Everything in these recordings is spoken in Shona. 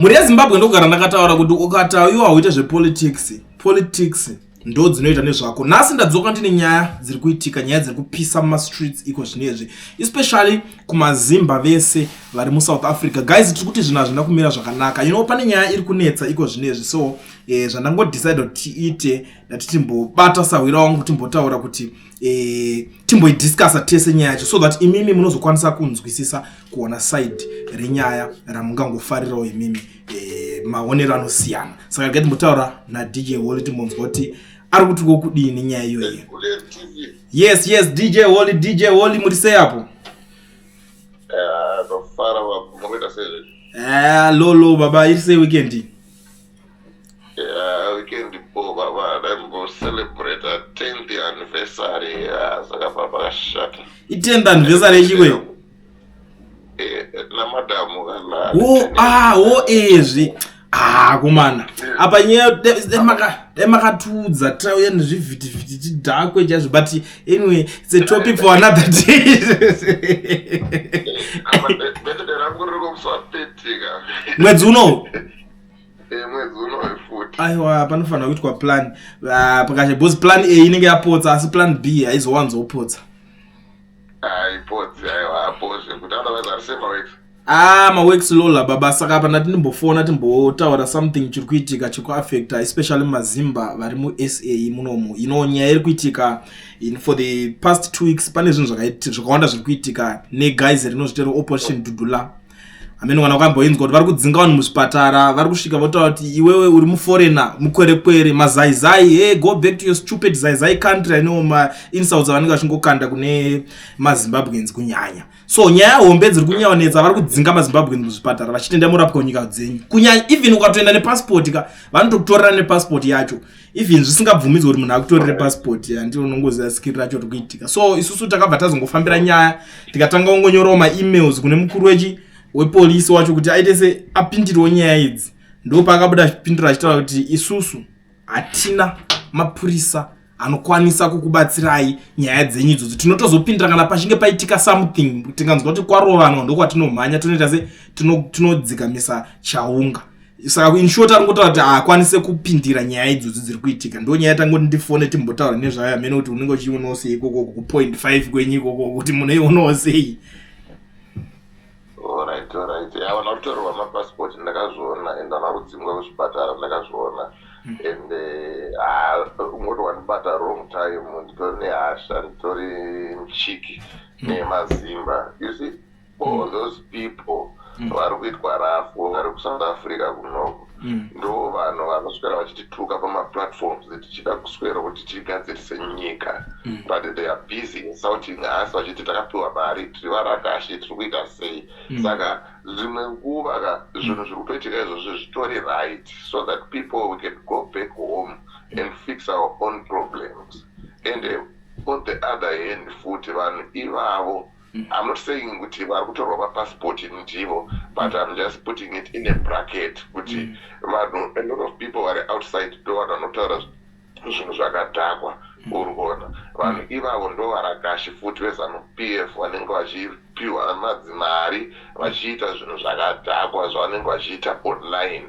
Mhuri yeZimbabwe, ndogara ndakataura kuti ukatauyiwa uite zvepolitics, politics ndo dzinoita nezvako. Nhasi ndadzoka ndine nyaya dziri kuitika, nyaya dziri kupisa mumastreets iko zvinezvi, especially kumazimba vese vari muSouth Africa. Guys, tiri kuti zvinhu hazvina kumira zvakanaka. Pane nyaya iri kunetsa iko zvinezvi. So zvandangodecide kuti tiite, ndati timbobata sahwira wangu, timbotaura kuti timboidiscussa tese nyaya yacho, so that imimi munozokwanisa kunzwisisa, kuona side renyaya ramungangofarirawo imimi, maonero anosiyana. Saka regai timbotaura naDJ Holly, timbonzwa kuti ari kuti kokudini nyaya iyoyi. Yes, DJ Holly, DJ Holly, muri sei apo? Tofara, mukuita sei? Lolo baba, iri sei weekend? Weekend po baba, ndaimbocelebrate 10th anniversary, saka pakashata. I10th anniversary yechikwe? Namadhamu kana. O, ah, o ezvi, ah, komana, apa nyaya dai makatiudza, tauya nezvivhitivhiti, tidhakwe chaizvo. But anyway, it's a topic for another day. Birthday rangu riri kumusi wa30 ka. Mwedzi unowu? Mwedzi unowu futi. Aiwa, panofanira kuitwa plan. Ah, pakashe, because plan A inenge yapotsa, asi plan B haizowanzopotsa. Aipotsi, aiwa, apozve kuti otherwise ari semaweeks. Ah, maworks lola baba. Saka apa ndati ndimbofona, timbotaura something chiri kuitika, chiri kuaffecta especially mazimba vari muSA munomu. Nyaya iri kuitika for the past 2 weeks, pane zvinhu zvakawanda zviri kuitika neguys rinozvitero Operation Dudula. Hamene kana wakamboinzwa kuti vari kudzinga vanhu muzvipatara, vari kusvika votaura kuti iwewe uri muforeigner, mukwerekwere, mazaizai, hey, go back to your stupid zaizai country. Ainewo mainsults avanenge vachingokanda kune maZimbabweans kunyanya. So nyaya hombe dziri kunyanetsa, vari kudzinga maZimbabweans muzvipatara vachitenda murapwa kunyika dzenyu kunyanya. Even ukatoenda nepasipoti ka, vanotokutorera nepasipoti yacho, even zvisingabvumidzwa kuti munhu akutorere pasipoti. Handi unongoziva skiri racho riri kuitika. So isusu takabva tazongofambira nyaya, tikatanga kungonyorawo maemails kune mukuru wechi wepolisi wacho kuti aite se apindirewo nyaya idzi. Ndo paakabuda achipindura achitaura kuti isusu hatina mapurisa anokwanisa kukubatsirai nyaya dzenyu idzodzo, tinotozopindira kana pachinge paitika something, tinganzwa kuti kwarovanwa, ndokwatinomhanya, tonoita se tinodzikamisa chaunga. Saka in short ari ngotaura kuti haakwanise kupindira nyaya idzodzo dziri kuitika. Ndo nyaya tangoti ndifone timbotaura nezvayo. Amene kuti unenge uchionawo sei ikoko ku.5 kwenyu ikoko, kuti munoionawo sei? Alright, ya, vana kutorerwa mapasipoti ndakazviona, and vana kudzingwa kuzvipatara ndakazviona, and ungoti wandibata wrong time. Nditori nehasha, nditori muchiki nemazimba. You see, all those people vari kuitwa rafu vari kuSouth Africa kunoko, ndo vanhu vanoswera vachitituka pamaplatforms tichida kuswera kuti tigadzirise nyika, but they are busy insulting us vachiti takapiwa mari, tiri varakashi, tiri kuita sei. Saka zvimwe nguva ka, zvinhu zviri kutoitika izvozvo zvitori right, so that people, we can go back home and fix our own problems. And on the other hand futi, vanhu ivavo, I'm not saying kuti vari kutorwa mapasipoti ndivo, but I'm just putting it in a bracket kuti vanhu, a lot of people vari outside ndo vanhu vanotaura zvinhu zvakadhakwa. Uri kuona vanhu ivavo ndo varakashi futi veZANU PF, vanenge vachipiwa madzimari vachiita zvinhu zvakadhakwa zvavanenge vachiita online.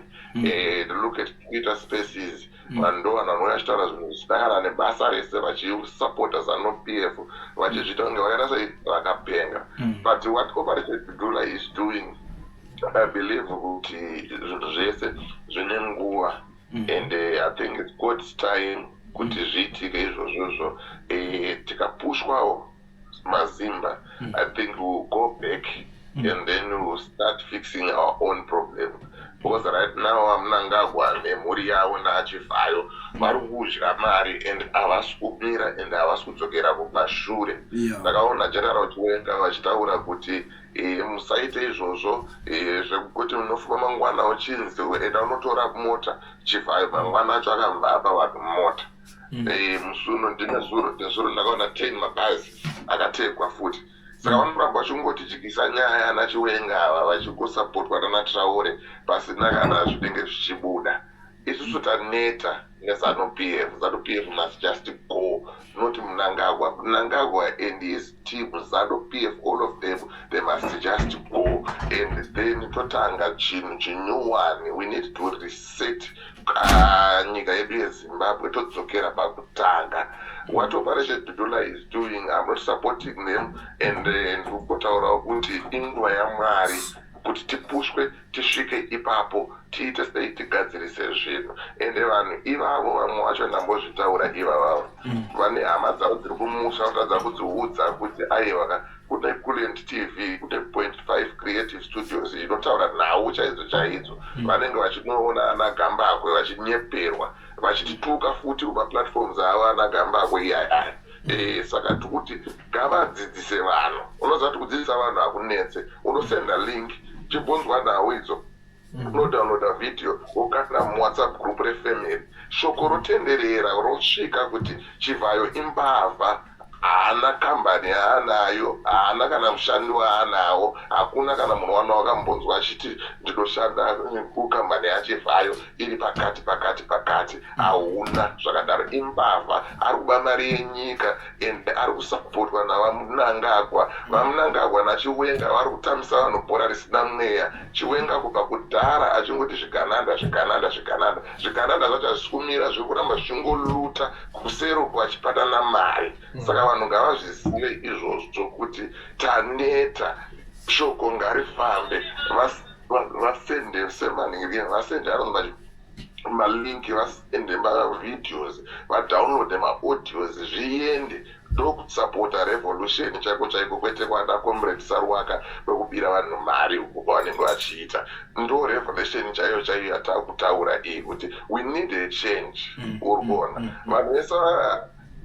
Look at Twitter Spaces, vanhu ndo vanhu vanouya vachitaura zvinhu zvisina kana nebasa rese, vachisapota ZANU PF, vachizviita kunge vakaita sei, vakapenga. But what Operation Dudula is doing, I believe kuti zvinhu zvese zvine nguva, and I think it's God's time kuti zviitike izvozvozvo. Tikapushwawo mazimba, I think we'll go back and then we'll start fixing our own problems, because right now aMnangagwa nemhuri yavo naChivhayo vari kudya mari and havasi kumira and havasi kudzokera kumashure. Ndakaona General Chiwenga vachitaura kuti musaite izvozvo zvekuti unofuma mangwana uchinzi enda unotora mota. Chivhayo mangwana acho akabva apa vanhu mota. Musi uno, ndinezuro, nezuro ndakaona 10 mabhazi akategwa futi. Saka vanoramba vachingotidyisa nyaya anaChiwenga ava, vachingosapotwa nanaTraore pasina kana zvinenge zvichibuda. Isusu taneta neZANU PF. ZANU PF must just go. not Mnangagwa. Mnangagwa and his team, ZANU PF, all of them, they must just go, and then totanga chinhu chinyowani. We need to reset nyika yedu yeZimbabwe, todzokera pakutanga. What Operation Dudula is doing, I'm not supporting them, and ndikutotaurawo kuti inguva yaMwari kuti tipushwe tisvike ipapo, tiite sei, tigadzirise zvinhu. Ende vanhu ivavo, vamwe vacho ndambozvitaura, ivavavo vane hama dzavo dziri kumusha, kutadza kudziudza kuti aiwa, kune Kulent TV, kune Point Five Creative Studios inotaura nhau chaidzo chaidzo. Vanenge vachinoona ana Gambakwe vachinyeperwa, vachitituka futi kumaplatforms avo ana Gambakwe iyayaya. Saka tikuti ngavadzidzise vanhu. Unoziva kuti kudzidzisa vanhu hakunetse. Unosenda link, chimbonzwa nhau idzo, unodownloada vhidhiyo, wokanda muWhatsApp group refamily, shoko rotenderera, rosvika kuti Chivhayo imbavha, haana kambani yaanayo, haana kana mushandi waanawo, hakuna kana munhu wana wakambonzwa achiti ndinoshanda kukambani yaChivhayo iri pakati pakati pakati. Hauna zvakadaro. Imbavha, ari kuba mari yenyika, ende ari kusapotwa naVaMnangagwa. VaMnangagwa naChiwenga vari kutambisa vanhu bhora risina mweya. Chiwenga kubva kudhara achingoti zvigananda, zvigananda, zvigananda. Zvigananda zvacho hazvisi kumira, zviri kuramba zvichingoluta kusero vachipanana mari. Saka vanhu ngavazvizive izvozvo kuti taneta. Shoko ngarifambe, vasende semanhingi, vasende anonzi malinki, vasende mavideos, vadownloade maaudios, zviende. Ndokusapota revolution chaiko chaiko, kwete kwana Comrade Saruwaka kwekubira vanhu mari uko kwavanenge vachiita. Ndo revolution chaiyo chaiyo yatakutaura iyi, kuti we need a change. Uri kuona vanhu vese,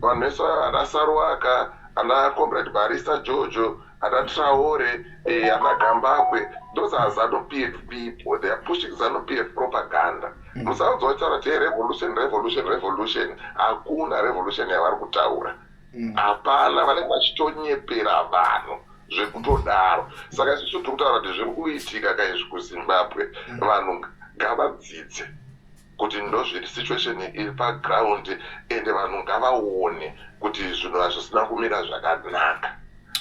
vanhu vese, ana Saruwaka, ana Comrade Barista Jojo, ana Traore, ana Gambakwe, those are ZANU PF people. They are pushing ZANU PF propaganda. Musaudza vachitaura kuti revolution, revolution, revolution. Hakuna revolution yavari kutaura, hapana. Vanenge vachitonyepera vanhu zvekutodaro. Saka isusu tiri kutaura kuti zviri kuitika kaizvi kuZimbabwe, vanhu ngavadzidze kuti ndozviri situation iri paground, ende vanhu ngavaone kuti zvinhu hazvisina kumira zvakanaka.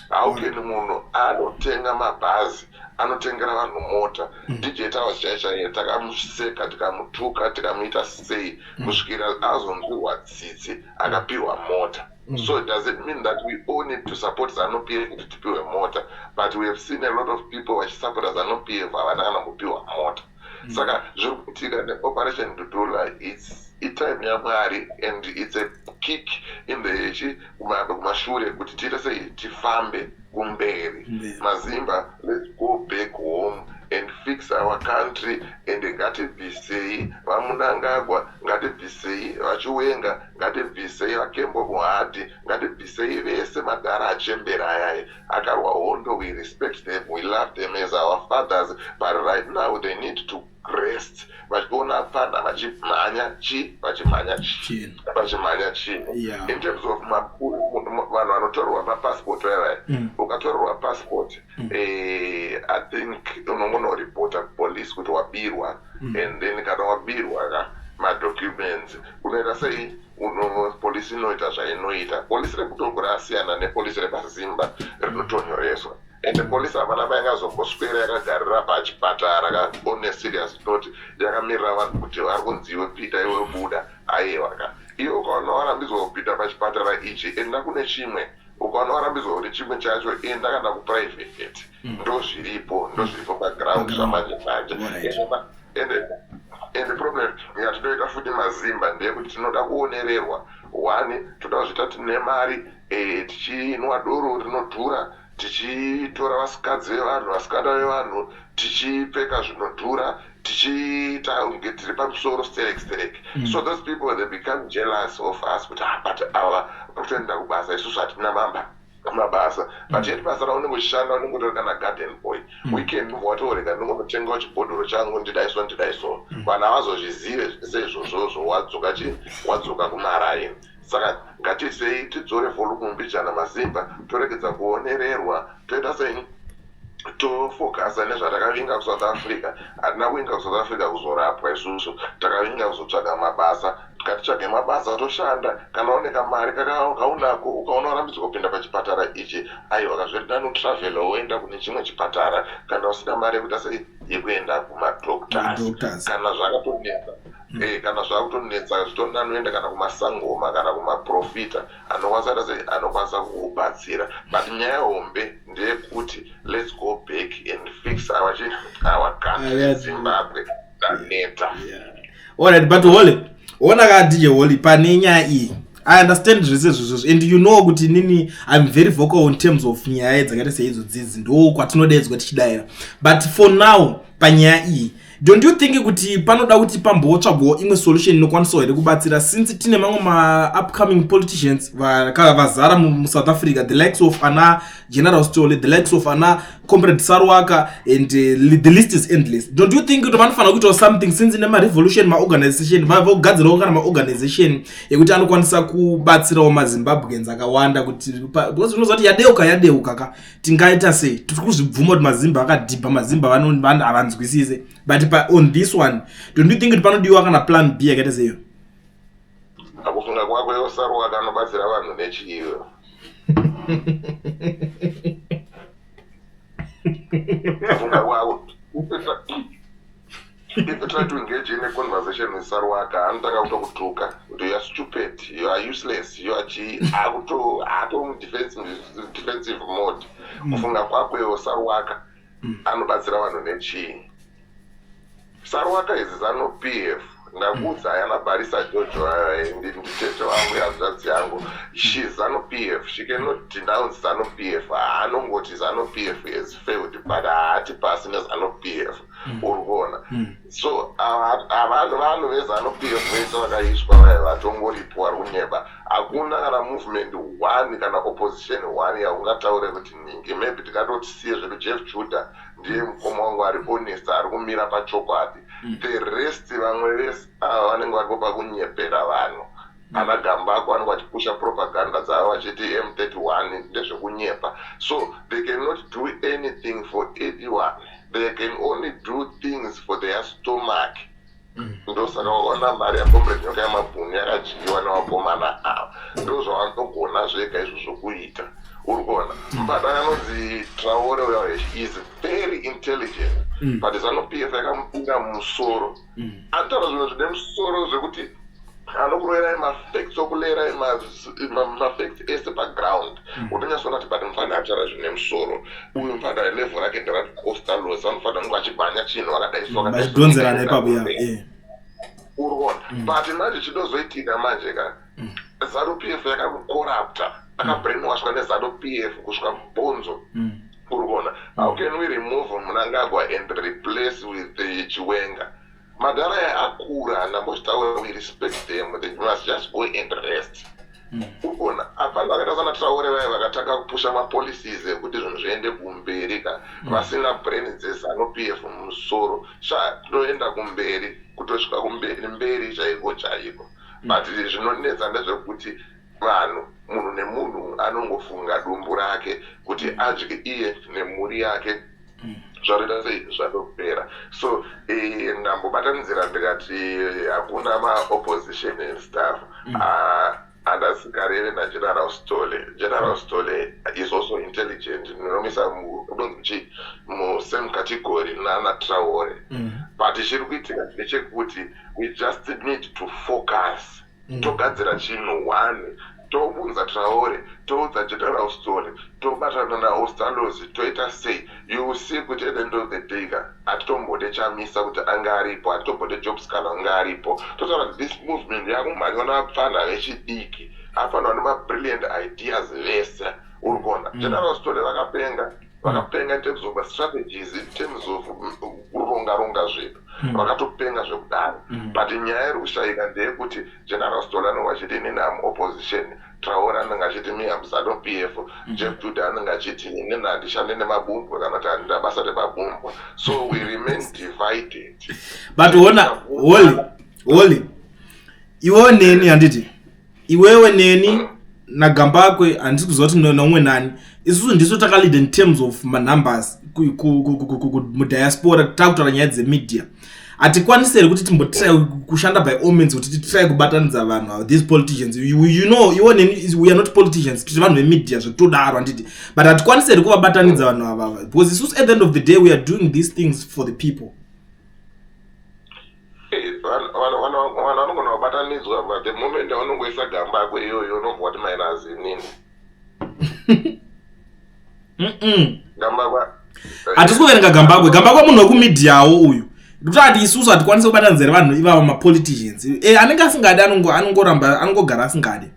How can munhu anotenga mabhazi, anotengera vanhu mota? DJ Towers chai chaiye takamuseka, tikamutuka, tikamuita sei, kusvikira azonzwirwa tsitsi akapiwa mota. So it doesn't mean that we all need to support ZANU PF kuti tipiwe mota, but we have seen a lot of people vachisapota ZANU PF havana kana kupiwa mota. Saka zviri kuitika neOperation Dudula, it's itime yaMwari, and it's a kick in the chi kumashure kuti tiite sei, tifambe kumberi. MaZimba, let's go back home and fix our country, and ngatibvisei VaMnangagwa, ngatibvisei VaChiwenga, ngatibvisei vaKembo Mohadi, ngatibvisei vese madhara achembera ayaya akarwa hondo. We respect them, we love them as our fathers, but right now they need to rest, vachiona pana vachimhanya chi vachimhanya chi vachimhanya chinhu. In terms of vanhu vanotorerwa mapassport vayavaya, ukatorerwa passport, I think unongonoripota kupolice kuti wabirwa, and then kana wabirwa ka madocuments, unoita sei? Polisi inoita zvainoita. Polisi rekuTogo rasiyana nepolisi repaZimba rinotonyoreswa, ende polisi hapana paingazomboswera yakagarira pachipatara ka. On a serious note, yakamirira vanhu kuti vari kunzi iwe pinda, iwe buda? Aiwa ka. Iwe ukaona warambidzwa kupinda pachipatara ichi, enda kune chimwe. Ukaona warambidzwa kune chimwe chacho, enda kana kuprivate. Ndo zviripo, ndo zviripo paground zvamanje manje. Ende problem yatinoita futi maZimba ndeyekuti tinoda kuonererwa. One, toda kuzviita tine mari, tichinwa doro rinodhura, tichitora vasikadzi vevanhu, vasikana vevanhu, tichipfeka zvinodhura, tichiita kunge tiri pamusoro sterek sterek. So those people, they become jealous of us kuti, ah, but ava vakutoenda kubasa, isusu hatina mamba mabasa. But yet basa raunenge uchishanda, unenge utori kana garden boy. Weekend ubva watorega, ndingonotengawo chibhodhoro changu, ndidai so, ndidai so. Vanhu havazozvizive zvese izvozvozvo. Wadzoka chi wadzoka kumaraini. Saka ngatisei tidzore volume mbijana, maZimba, toregedza kuonererwa, toita sei, tofokasa nezvatakavinga kuSouth Africa. Hatina kuinga kuSouth Africa kuzorapwa isusu, takavinga kuzotsvaga mabasa. Ngatitsvage mabasa toshanda. Kana une kamari kaunako, ukaona warambidzwa kupinda pachipatara ichi, aiwa, kazviri nani utravel woenda kune chimwe chipatara kana usina mari yekuita sei, yekuenda kumadoctors. Madoctors. Kana zvakatonetsa, kana zvakutonetsa, zvitori nani uende kana kumasangoma kana kumaprofita anokwanisa kuita sei, anokwanisa kukubatsira. But nyaya hombe ndeyekuti let's go back and fix our country, Zimbabwe. Taneta. Alright, but Holy, ona ka DJ Holy, pane nyaya iyi, I understand zvese zvizvozvo, and you know kuti nini I'm very vocal in terms of nyaya dzakaita seidzo dzidzi, ndo kwatinodedzwa tichidayira. But for now, panyaya iyi, don't you think kuti panoda kuti pambotsvagwawo imwe solution inokwanisawo here kubatsira, since tine mamwe maupcoming politicians vazara muSouth Africa, the likes of ana General Stole, the likes of ana Comrade Sarwaka, and the list is endless? Don't you think kuti vanofanira kuitawo something, since nemarevolution, maorganization, vogadzirawo kana maorganization ekuti anokwanisa kubatsirawo maZimbabweans akawanda, kuti because unoziva kuti yadeuka yadeuka ka, tingaita sei? Tiri kuzvibvuma kuti maZimba akadhibha, maZimba havanzwisise, but on this one, don't you think kuti panodiwa kana plan B yakaita seiyo? Akufunga kwako yoSarwaka anobatsira vanhu nechiiyo? Kufunga kwako, if you try to engage in a conversation with Sarwaka, anotanga kutokutuka kuti you are stupid, you are useless, you are chi akuto ato defensive mode. Kufunga kwako iwo, Sarwaka anobatsira vanhu nechii? Sarwaka is ZANU PF. Ndakuudza, ayana Barisa Jojo, nditete wangu, hanzvadzi yangu. She ZANU PF. She cannot denounce ZANU PF. Haanongoti ZANU PF has failed, but haati pasi neZANU PF. Uri kuona? So vanhu veZANU PF vese vakaiswa vaya vatongoripo vari kunyeba. Hakuna kana movement one kana opposition one yaungataure kuti ningi. Maybe tingatoti siye zvedu Jeff Judah, ndiye mukoma wangu ari honest, ari kumira pachokwadi. The rest, vamwe vese ava vanenge varipo pakunyepera vanhu. Ana Gambako vanenge vachipusha propaganda dzavo vachiti M31 ndezvekunyepa. So they cannot do anything for anyone. They can only do things for their stomach. Ndosaka wakaona mari yaComrade Nyoka Yamabhunu yakadyiwa nevakomana ava. Ndo zvavanogona zvega izvozvo kuita. Uri kuona mubata anonzi Traore uya is very intelligent, but ZANU PF yakamupinda mumusoro. Anotaura zvinhu zvine musoro zvekuti anokuroverai mafacts, okulerai mafacts ese paground. Utonyatsoona kuti but mufanira ataura zvine musoro uyu, mufanira level rake nderaOstallos, anofanira kunge achibhanya chinhu vakadai so. Vachidhonzerana ipapo, ya. Uri kuona? But manje chinozoitika manje ka, ZANU PF yakamucorrupta, akabrainwashwa neZANU PF kusvika mubhonzo. Uri kuona? How can we remove Mnangagwa and replace with Chiwenga? Madhara aya akura, ndambochitaura, we respect them. They must just go and rest. Uri kuona? Hapana vakaita sana Traore vaya vakatanga kupusha mapolicies ekuti zvinhu zviende kumberi ka, vasina brain dzeZANU PF mumusoro sha, tinoenda kumberi kutosvika kumberi mberi chaiko chaiko. But zvinonetsa ndezvekuti vanhu, munhu nemunhu anongofunga dumbu rake kuti adye iye nemhuri yake, zvatoita sei, zvatopera. So ndambobatanidzira ndikati hakuna maopposition and stuff. Handasikareve naGeneral Stole. General Stole is also intelligent. Ndinomisa unonzi chi musame category nana Traore. But chiri kuitika ndechekuti we just need to focus. Togadzira chinhu one, tounza Traore, toudza General Stole, tobatana naOstallos, toita sei. You will see kuti at the end of the day ka, hatitombode Chamisa kuti anga aripo, hatitombode Job Sikhala anga aripo. Totaura kuti this movement yakumhanywa navapfana vechidiki, afanirwa nemabrilliant ideas vese. Uri kuona? General Stole vakapenga, vakapenga in terms of strategies, in terms of kuronga ronga zvinhu. Vakatopenga zvekudaro. But nyaya iri kushayika ndeyekuti General Stole anenge achiti, "Inini am opposition." Traore anenge achiti, "Me am ZANU PF." Jeff Judah anenge achiti, "Inini handishande nemabumbwa," kana kuti, "Handina basa nemabumbwa." So we remain divided. But ona, Holy, Holy, iwewe neni, handiti iwewe neni naGambakwe, handisi kuziva kuti naumwe nani, isusu ndisu takalead in terms of manumbers mudiaspora, takutaura nyaya dzemedia. Hatikwanisi here kuti timbotry kushanda by all means kuti titry kubatanidza vanhu ava, these politicians? You know, iwo neni, we are not politicians, tiri vanhu vemedia zvekutodaro, handiti? But hatikwanisi here kuvabatanidza vanhu ava? Because isusu, at the end of the day, we are doing these things for the people. Vanhu vanogona kubatanidzwa, but the moment aunongoisa Gambakwe iyoyo, unobva wati minus inini. Gambakwe. Hatisi kuverenga Gambakwe. Gambakwe munhu wekumediawo uyu. Ndikutoti isusu hatikwanisi kubatanidza here vanhu ivava, mapoliticians? Anenge asingadi anongoramba, anongogara asingadi.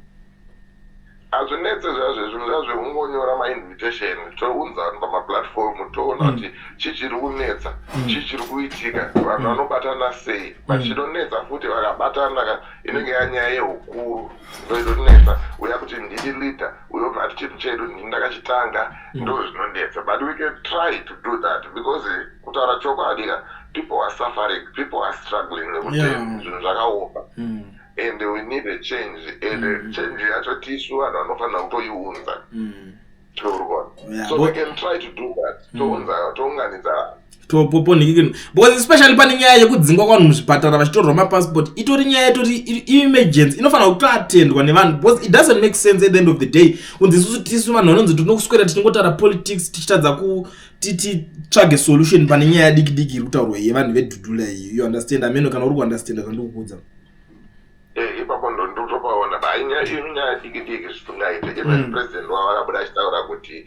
Hazvinetse zvazvo, zvinhu zvazvo ungonyora mainvitation, tounza vanhu pamaplatform, toona kuti chii chiri kunetsa, chii chiri kuitika, vanhu vanobatana sei. But chinonetsa futi, vakabatana ka, inenge yanyaya yeukuru, ndo inonetsa uya kuti ndini leader uyo, bva ati chinhu chedu ndini ndakachitanga. Ndo zvinonetsa, but we can try to do that because kutaura chokwadi ka, people are suffering, people are struggling nekuti zvinhu zvakaoma and we need a change, and change yacho tisu vanhu vanofanira kutoiunza. Tourikuona? So we can try to do that, tounza, tounganidza vanhu. Topoponhikikini, because especially pane nyaya yekudzingwa kwanhu muzvipatara vachitorwa mapassport, itori nyaya itori emergency inofanira kutoatendwa nevanhu, because it doesn't make sense at the end of the day kunzi isusu tisu vanhu vanonzi tinokuswera tichingotaura politics, tichitadza kuti titsvage solution pane nyaya diki diki iri kutaurwa yevanhu vedhudhula iyi. You understand? Ameno kana uri kuunderstanda zvandikukuudza. Ipapo ndo ndotopaona ba inyaya diki diki zvisingaite. Even president wavo akabuda achitaura kuti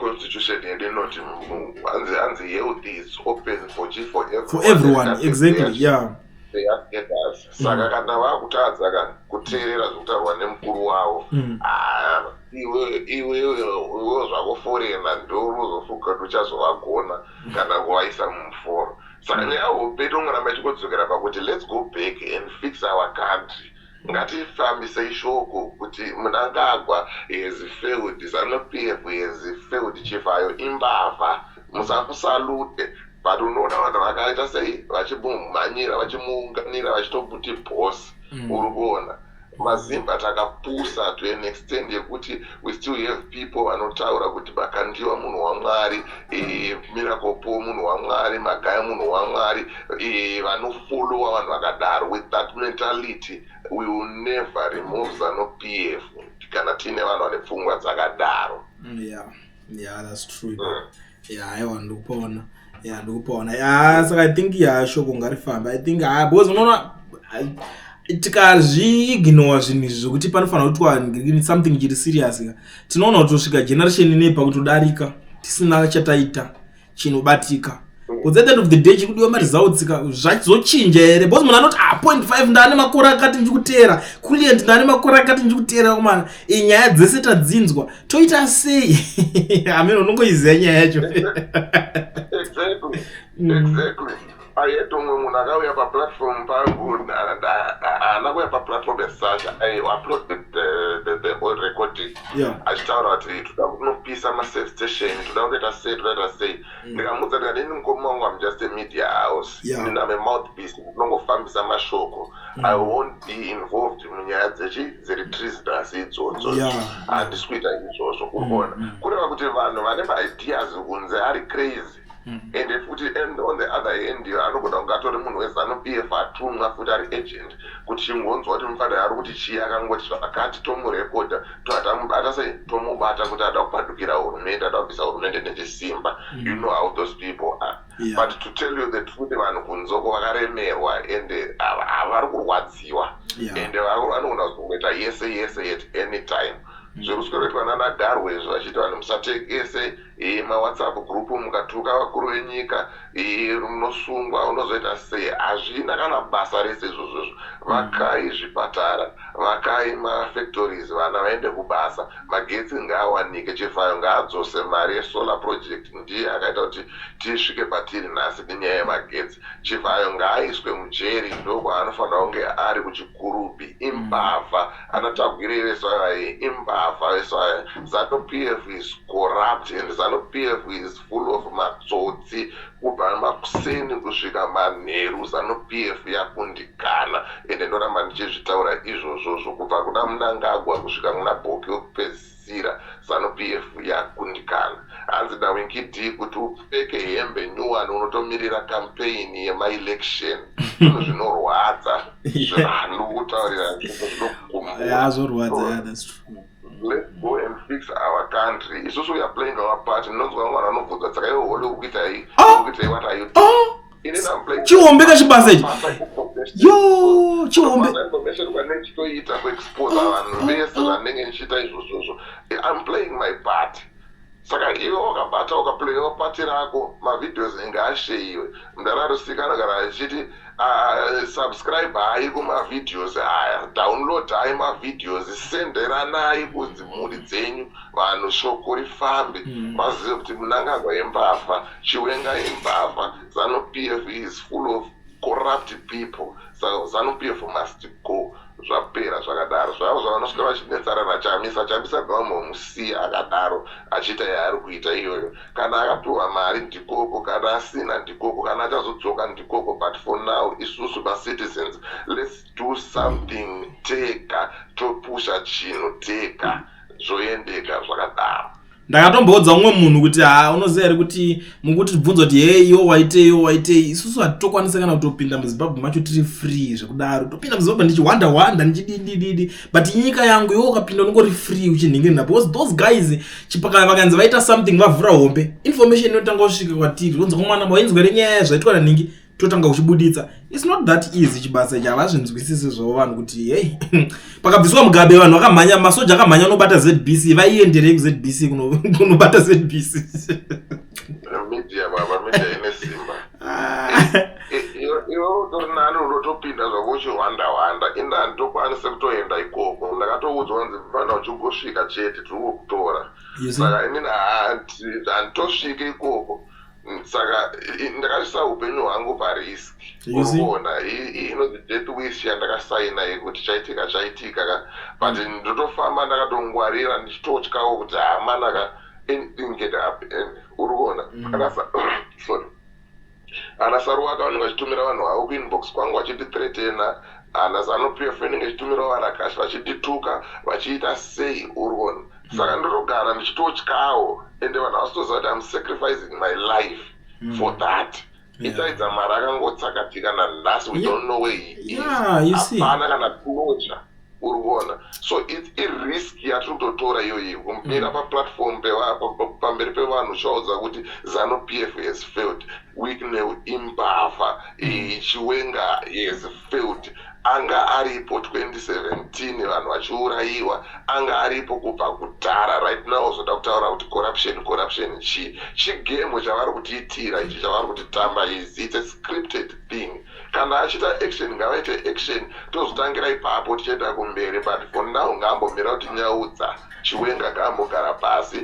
constitution yedu inoti hanzi health is open for chi for everyone. For everyone, exactly, yeah. They are scatters. Saka kana vakutadza ka kuteerera zvekutaurwa nemukuru wavo, ah, iwe zvako foreigner ndo unozofunga kuti uchazovagona kana kuvaisa mumuforo. Saka nyaya hombe inongoramba ichingodzokera pakuti let's go back and fix our country. Ngatifambisei shoko kuti Mnangagwa has failed, ZANU PF has failed, Chivayo imbavha, musamusalute. But unoona vanhu vakaita sei, vachimumhanyira, vachimuunganira, vachitomuti boss. Uri kuona mazimba takapusa to an extent yekuti we still have people vanotaura kuti Makandiwa munhu waMwari, Miracle Paul munhu waMwari, Magaya munhu waMwari. Vanofollowa vanhu vakadaro with that mentality, we will never remove ZANU PF kana tiine vanhu vane pfungwa dzakadaro. Yeah, that's true. Yeah, aiwa, ndikupaona. Yeah, ndikupaona. Yeah, saka I think, yeah, shoko ngarifambe. I think, ah, because unoona tikazviignore zvinhu izvi zvokuti panofanira kuitwa something chiri serious ka, tinoona kutosvika generation inei pakutodarika tisina chataita chinobatika. Because at the end of the day, chikudiwa maresults ka. Zvazochinja here? Because munhu anoti, ah, 0.5, ndaane makore akati ndichikuteera Kulient, ndaane makore akati ndichikuteera kumana, nyaya dzese tadzinzwa, toita sei? Amene unongoiziva nyaya yacho. Exactly. I had umwe munhu akauya paplatform pangu, haana kuuya paplatform as such, I uploaded the old recording achitaura kuti toda kunopisa maserve station, toda kutoita sei, toda kuita sei. Ndikamuudza ndikati, ini mukoma wangu, am just a media house. Ini am a mouthpiece, ndinongofambisa mashoko. I won't be involved munyaya dzechi dziri treasonous idzodzo. Handisi kuita izvozvo. Uri kuona, kureva kuti vanhu vane maideas kunze ari crazy. And futi, and on the other hand, anogona kunge atori munhu weZANU PF atumwa futi, ari agent, kuti chingonzwa kuti mufanira ari kuti chii, akangoti zvakati, tomurekodha, toatamubata sei, tomubata kuti ada kupadukira hurumende, ada kubvisa hurumende nechisimba. You know how those people are. But to tell you the truth, vanhu kunzoko vakaremerwa and vari kurwadziwa and vanogona kuzongoita yese yese at any time. Zviri kuswero nana Garwe izvo, vachiti vanhu musatekese mawhatsapp group, mukatuka vakuru venyika munosungwa, unozoita sei? Hazvina kana basa rese izvozvozvo. Vakai zvipatara, vakai mafactories, vana vaende kubasa, magetsi ngaawanike. Chivayo ngaadzose mari yesolar project, ndiye akaita kuti tisvike patiri nhasi nenyaya yemagetsi. Chivayo ngaaiswe mujeri, ndokwaanofanira kunge ari, kuChikurubi. Imbavha, anaTagwirei vese vavai imbavha vese vaya. ZANU PF is corrupt and ZANU PF is full of matsotsi kubva makuseni kusvika manheru. ZANU PF yakundikana, ende ndoramba ndichizvitaura izvozvozvo, kubva kuna Mnangagwa kusvika muna Bhoki wekupedzisira, ZANU PF yakundikana. Hanzi naWinky D, kuti upfeke hembe nyuwani unotomirira campaign yemaelection. Zvinhu zvinorwadza, ndikutaurira, zvinhu zvinokumbura. Ya, zvorwadza. Yeah, that's true. Let's go and fix our country. Isusu we are playing our part. Ndinonzwa vamwe vanhu vanobvunza, "Saka iwe Holy uri kuitai?" Oh! Uri kuitai? What are you Oh! Inini I'm playing Chihombe kachibasa ichi. basa information. Yo, chihombe. Basa information kwanenge ndichitoita kuexposa vanhu vese vanenge ndichiita izvozvozvo. I'm playing my part. Saka iwe wakabata, ukaplayawo part rako, mavideos ngaashareiwe. Mudara Rusika anogara achiti, "Subscribe hai kumavideos aya, download hai mavideos, senderanai kudzimhuri dzenyu, vanhu shoko rifambe, vazive kuti Mnangagwa imbavha, Chiwenga imbavha, ZANU PF is full of corrupt people, saka ZANU PF must go." Zvapera zvakadaro. Zvavo zvavanosvika vachinetsana naChamisa, Chamisa ngavambomusiya akadaro achiita yaari kuita iyoyo. Kana akapiwa mari ndikoko, kana asina ndikoko, kana achazodzoka ndikoko. But for now, isusu macitizens, let's do something tega, topusha chinhu tega, zvoendeka zvakadaro. Ndakatomboudza umwe munhu kuti, "Ha, unoziva here kuti mukutibvunza kuti hei, iwo waitei, iwo waitei? Isusu hatitokwanisa kana kutopinda muZimbabwe macho tiri free zvekudaro. Topinda muZimbabwe ndichihwanda hwanda, ndichididididi, but inyika yangu. Iwo ukapinda unongori free uchinhingirina, because those guys chipaka vakanzi vaita something, vavhura hombe, information inotanga kusvika kwatiri. Unzwa mwana wainzwa renyaya zvaitwa naningi, totanga kuchibuditsa. It's not that easy. Chibasa ichi havazvinzwisisi zvavo vanhu kuti hei, pakabviswa Mugabe vanhu vakamhanya, masoja akamhanya unobata ZBC. Vaienderei kuZBC kunobata ZBC?" Media baba, media ine simba. Iwe utori nani, unotopinda zvako uchihwanda hwanda. Ina handitokwanisi kutoenda ikoko. Ndakatoudzwa kunzi fana uchingosvika chete, tiri kukutora. You see? Saka inini handitosviki ikoko. Saka ndakaisa upenyu hwangu parisk. You see? Urikuona, inonzi death wish yandakasaina yekuti chaitika chaitika ka, but ndotofamba ndakatongwarira, ndichitotyawo kuti hamanaka, anything can happen. Uri kuona? Sorry, ana Saruwaka vanenge vachitumira vanhu vavo kuinbox kwangu vachindithreatena. Ana ZANU PF inenge ichitumirawo varakashi vachindituka, vachiita sei. Uri kuona? Saka ndotogara ndichitotyawo, ende vanhu havasitoziva kuti I'm sacrificing my life for that. Itaidza mari akangotsakatika nanhasi, we don't know where he is. Yeah, you see. Hapana kana closure. Uri kuona? So it's irisk yatiri kutotora iyoyi, kumira paplatform pamberi pevanhu uchivaudza kuti ZANU PF has failed, Wicknell imbavha, Chiwenga has failed. Anga aripo 2017 vanhu vachiurayiwa, anga aripo kubva kudhara. Right now zoda kutaura kuti corruption, corruption chii? Chigame chavari kutiitira ichi, chavari kutitamba izi, it's a scripted thing. Kana achiita action, ngavaite action, tozotangira ipapo tichienda kumberi. But for now ngaambomira kuti nyaudza. Chiwenga ngaambogara pasi,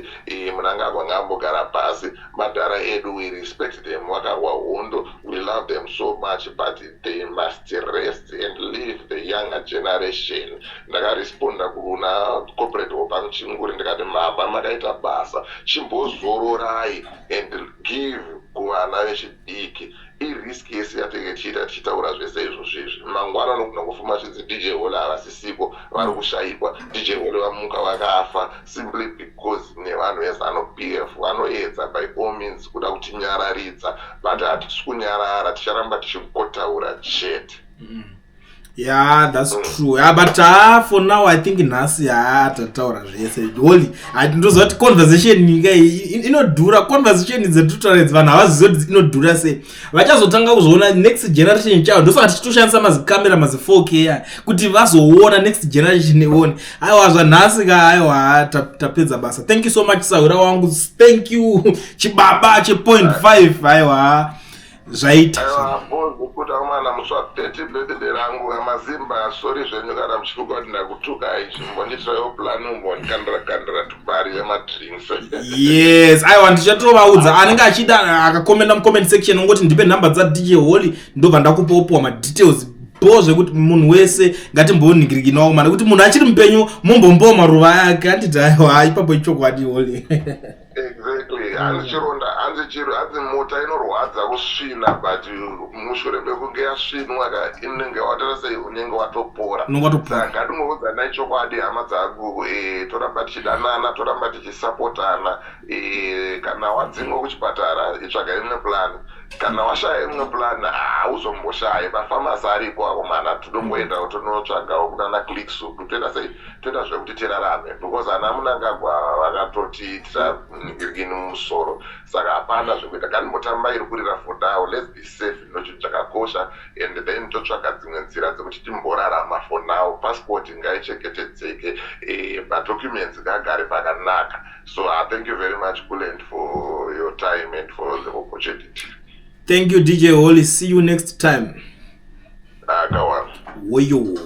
Mnangagwa ngaambogara pasi. Madhara edu, we respect them, vakarwa hondo, we love them so much, but they must rest and leave the younger generation. Ndakaresponda kuna Comrade Wopamuchinguri ndikati, "Mama, makaita basa, chimbozororai and give kuvana vechidiki." Irisk yese yatinge tichiita tichitaura zvese izvozvo izvi, mangwana unogona kufuma chinzi DJ Holy havasisiko, vari kushayikwa. DJ Holy vamuka vakafa simply because nevanhu veZANU PF vanoedza by all means kuda kutinyararidza, but hatisi kunyarara, ticharamba tichingotaura chete. Yeah, that's true. Yeah, but for now I think nhasi ha, tataura zvese. Holy, ndinoziva kuti conversation nyika iyi inodhura. Conversation dzetutaura idzi, vanhu havazivi kuti inodhura sei. Vachazotanga kuzoona next generation chavo. Ndosaka tichitoshandisa mazikamera mazi 4K aya kuti vazoona, next generation ione. Aiwa, zvanhasi ka, aiwa, tapedza basa. Thank you so much, sahura wangu. Thank you, chibaba che 5. Aiwa, zvaita. Aiwa, kuti amana, musi wa30 birthday rangu. Amazimba, sorry zvenyu kana muchifunga kuti ndakutukai. Chimbonditiraiwo plan, umbondikandira kandira tubari yemadrinks. Yes, aiwa, ndichatovaudza. Anenge achida akakomenda mucomment section, ongoti, "Ndipe nhamba dzaDJ Holy," ndobva ndakupa, opuwa madetails bo zvekuti munhu wese ngatimbonhingirikinawo mana kuti munhu achiri mupenyu, mumbombowo maruva ake. Anditi? Aiwa, ipapo ichokwadi, Holy. Exactly. Hanzi chironda, hanzi chiro, hanzi mota inorwadza kusvina, but mushure mekunge yasvinwa ka, inenge watoita sei? Unenge watopora. Unenge watopora. Saka ngatingoudza chokwadi, hama dzangu, toramba tichidanana, toramba tichisapotana. Kana wadzingwa kuchipatara, itsvaga imwe plan. Kana washaya imwe plan, hauzomboshayi. Mafamasi aripo akomana, tinomboenda tonotsvagawo kunana Clicks uku, toita sei, toita zvekuti tirarame, because ana Munangagwa vakatotiitira ngirikini mumusoro, saka hapana zvekuita. Ngatimbotamba iri kurira for now. Let's be safe, ndochinhu chakakosha, and then totsvaga dzimwe nzira dzekuti timborarama for now. Passport ngaichengetedzeke, madocuments ngaagare pakanaka. So thank you very much, Kulent, for your time and for the opportunity. Thank you, DJ Holly. See you next time. Akawana. Woyo.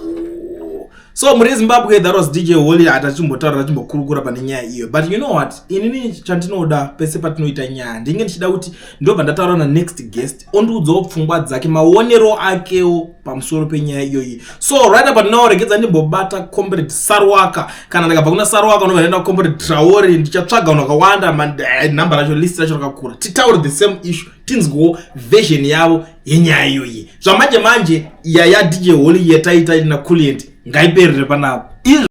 So muri Zimbabwe, that was DJ Holly. Hatachimbotaura, tachimbokurukura pane nyaya iyo, but you know what, inini chandinoda pese patinoita nyaya, ndinge ndichida kuti ndobva ndataura nanext guest, ondiudzawo pfungwa dzake, maonero akewo pamusoro penyaya iyoyi. So right about now, regedza ndimbobata Comrade Sarwaka. Kana ndakabva kuna Sarwaka, unobva ndaenda kuComrade Traore. Ndichatsvaga vanhu vakawanda, nhamba racho, list racho rakakura, titaure the same issue, tinzwewo version yavo yenyaya iyoyi. Zvamanje manje, yaya DJ Holly yataita naCulient ngaiperere panapa izvo.